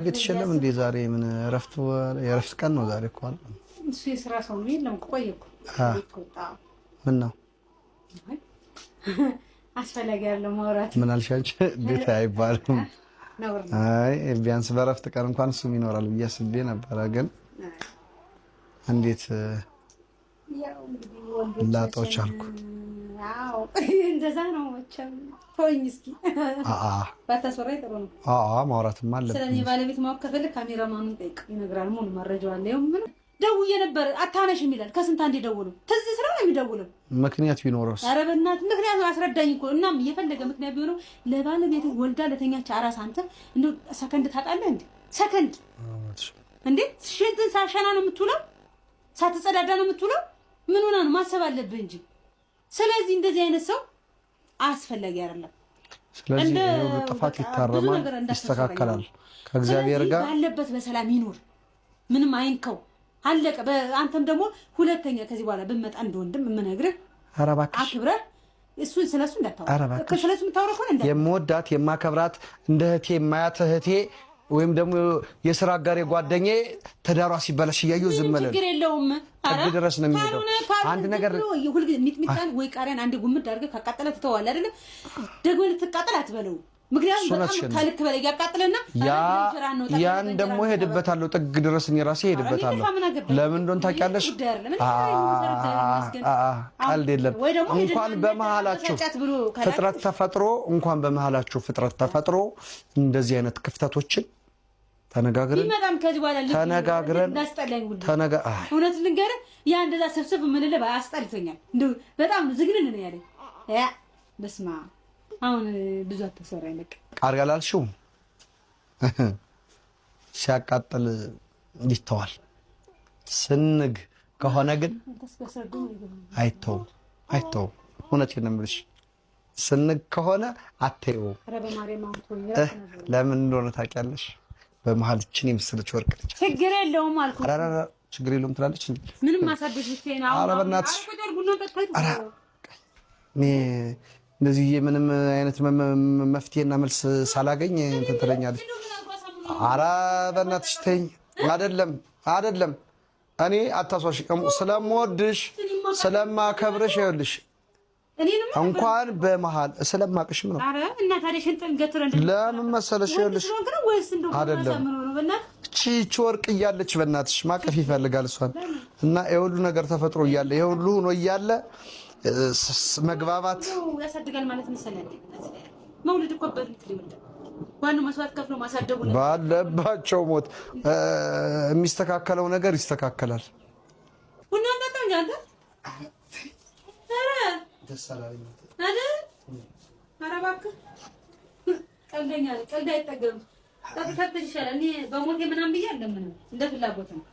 ቤትሽ የለም እንዴ ዛሬ? ምን እረፍት፣ የእረፍት ቀን ነው ዛሬ እኮ አይደል? እሱ የስራ ሰው ነው። የለም ቆየ እኮ። ምን ነው? አስፈላጊ ያለው ማውራት። ምን አልሽ አንቺ? ቤት አይባልም። አይ ቢያንስ በእረፍት ቀን እንኳን እሱም ይኖራል ብዬ አስቤ ነበረ፣ ግን እንዴት ላጣው ቻልኩ? አዎ እንደዛ ነው መቼም። ተወኝ እስኪ፣ ባታስወራኝ ጥሩ ነው። አዎ ማውራትማ አለብን። ስለኔ ባለቤት ማወቅ ከፈለግ ካሜራማኑን ጠይቅ፣ ይነግራል። ሙሉ መረጃው አለ። ይኸው ምን ደውዬ ነበር አታነሽም ይላል። ከስንት አንዴ ደውለው ትዝ ስለው ነው የሚደውለው። ምክንያት ቢኖረውስ? ኧረ በእናትህ ምክንያቱን አስረዳኝ እኮ። እናም እየፈለገ ምክንያት ቢሆነው ለባለቤት ወልዳ ለተኛች አራስ አንተ እንደው ሰከንድ ታጣለህ እንዴ? ሰከንድ እንዴ? ሽንትን ሳሸና ነው የምትውለው? ሳትጸዳዳ ነው የምትውለው? ምን ሆና ነው? ማሰብ አለብህ እንጂ። ስለዚህ እንደዚህ አይነት ሰው አስፈላጊ አይደለም። ስለዚህ ይሄ ሁሉ ጥፋት ይታረማል፣ ይስተካከላል። ከእግዚአብሔር ጋር ባለበት በሰላም ይኑር፣ ምንም አይንከው። አለቀ። አንተም ደግሞ ሁለተኛ ከዚህ በኋላ ብመጣ እንደ ወንድም የምነግርህ አክብረህ እሱን ስለሱ እንዳታወራ፣ ስለሱ የምታወራ ከሆነ የምወዳት የማከብራት እንደ እህቴ የማያት እህቴ ወይም ደግሞ የስራ አጋሬ ጓደኛዬ ትዳሯ ሲበላሽ እያየሁ ዝም ብለን ችግር የለውም። ጥግ ድረስ ነው የሚሄደው። አንድ ነገር ሁልጊዜ ሚጥሚጣን ወይ ቃሪያን አንዴ ጉምድ አድርገህ ካቃጠለ ትተዋለህ አይደለም? ደግሞ ልትቃጠል አትበለው። ምክንያቱም በጣም ከልክ በላይ ያቃጥልና ያን ደግሞ እሄድበታለሁ፣ ጥግ ድረስ እኔ ራሴ እሄድበታለሁ። ለምን እንደሆነ ታውቂያለሽ? ቀልድ የለም። እንኳን በመሀላችሁ ፍጥረት ተፈጥሮ እንኳን በመሀላችሁ ፍጥረት ተፈጥሮ እንደዚህ አይነት ክፍተቶችን ተነጋግረን ተነጋግረን እውነት ልንገርህ፣ ያ እንደዛ ስብስብ የምንልህ አስጠልቶኛል። እንደው በጣም ዝግንን ነው ያለኝ። በስመ አብ አሁን ብዙ አትሰራኝ። በቃ ቃሪያ ላልሽው ሲያቃጥል ይተዋል። ስንግ ከሆነ ግን አይተውም፣ አይተውም። እውነቴን ነው የምልሽ። ስንግ ከሆነ አትይውም። ለምን እንደሆነ ታውቂያለሽ? በመሀል ይችን የመሰለች ወርቅ ልጅ ችግር የለውም አልኩህ። ኧረ ችግር የለውም ትላለች። ምንም ማሳደግ ብቻዬን። ኧረ በእናትሽ እኔ እንደዚህ ምንም አይነት መፍትሄና መልስ ሳላገኝ እንትን ትለኛለች። ኧረ በእናትሽ ተይኝ። አይደለም አይደለም፣ እኔ አታሷሽ፣ ስለምወድሽ ስለማከብርሽ፣ ይኸውልሽ እንኳን በመሀል ስለማቅሽም ነው። ለምን መሰለሽ? ይኸውልሽ አይደለም እቺ ወርቅ እያለች በእናትሽ ማቀፍ ይፈልጋል እሷን እና የሁሉ ነገር ተፈጥሮ እያለ የሁሉ ሆኖ እያለ መግባባት ያሳድጋል ማለት መሰለህ። መውለድ እኮ ዋናው መስዋዕት ከፍሎ ማሳደጉ ነው። ባለባቸው ሞት የሚስተካከለው ነገር ይስተካከላል። ቡና አንተ ደስ አላለኝም። አይደል? ኧረ እባክህ ቀልደኛ ቀልድ አይጠገብም። ጠጥተህ ይሻላል። እኔ በሞቴ ምናምን ብዬ አልለምንም፣ እንደ ፍላጎት ነው።